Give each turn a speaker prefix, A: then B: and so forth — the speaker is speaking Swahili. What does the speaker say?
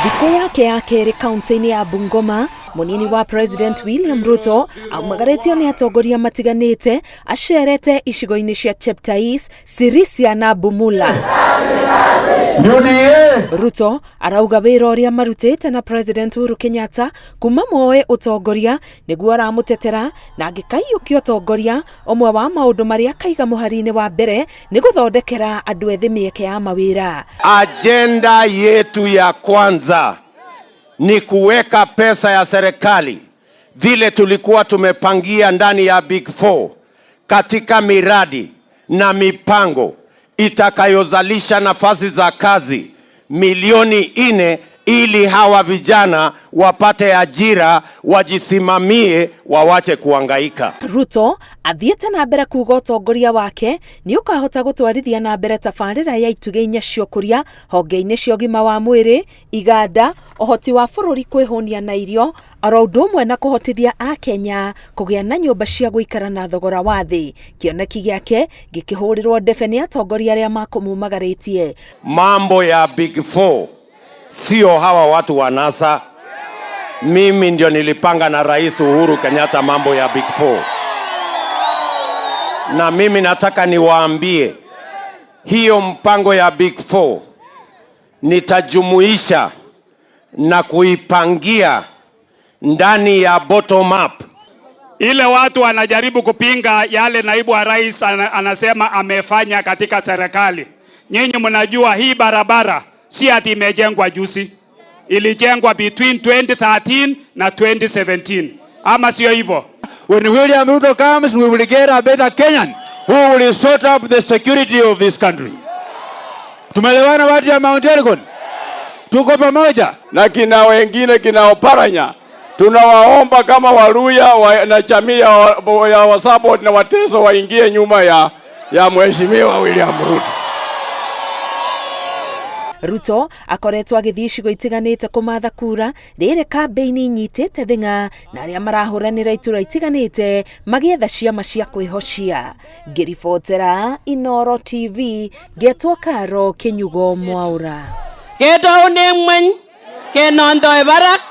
A: Thikũ yake ya kerĩ kaunti-inĩ ya Bungoma, mũnini wa President William Ruto aumagarĩtio nĩ atongoria matiganĩte acerete icigo-inĩ cia Cheptais, Sirisia na Bumula. Ruto arauga wĩra ũrĩa marutĩte na President Uhuru Kenyatta kuma moe ũtongoria nĩguo aramũtetera, na angĩkaiyũkia ũtongoria, ũmwe wa maũndũ marĩa akaiga mũhari-inĩ wa mbere nĩ gũthondekera andũ ethĩ mĩeke ya mawĩra.
B: Ajenda yetu ya kwanza ni kuweka pesa ya serikali vile tulikuwa tumepangia ndani ya Big Four katika miradi na mipango itakayozalisha nafasi za kazi milioni 4 ili hawa vijana wapate ajira, wajisimamie, wawache kuangaika.
A: Ruto athiĩte na mbere kuga ũtongoria wake nĩ ũkahota gũtwarithia na mbere tabarĩra ya itugĩ inya cia ũkũria honge-inĩ cia ũgima wa mwĩrĩ, iganda, ũhoti wa bũrũri kwĩhũnia na irio, oro ũndũ ũmwe na kũhotithia Akenya kũgĩa na nyũmba cia gũikara na thogora wa thĩ. Kĩoneki gĩake gĩkĩhũrĩrwo ndebe nĩ atongoria arĩa makũmumagarĩtie.
B: Mambo ya Big Four sio hawa watu wa NASA. Mimi ndio nilipanga na Rais Uhuru Kenyatta mambo ya Big Four, na mimi nataka niwaambie hiyo mpango ya Big Four nitajumuisha na kuipangia ndani ya bottom up.
C: Ile watu wanajaribu kupinga yale naibu wa rais anasema amefanya katika serikali. Nyinyi mnajua hii barabara si ati imejengwa juzi, ilijengwa between 2013 na 2017, ama sio hivyo?
D: When William Ruto comes, we will get a better Kenyan who will sort up the security of this country. Tumeelewana watu ya Mount Elgon? Tuko pamoja.
E: Na kina wengine kina Oparanya, tunawaomba kama Waluhya na jamii ya Wasabot na Wateso waingie nyuma ya Mheshimiwa William Ruto.
A: Ruto akoretwo agĩthiĩ icigo itiganĩte kũmatha kura, rĩrĩ kambĩini inyitĩte thing'a na arĩa marahũranĩra itura itiganĩte magĩetha ciama cia kwĩhocia. Ngĩribotera Inoro TV, ngetwo Karo Kĩnyugo Mwaũra.
F: Ketoune ng'weny, kenondoi barak.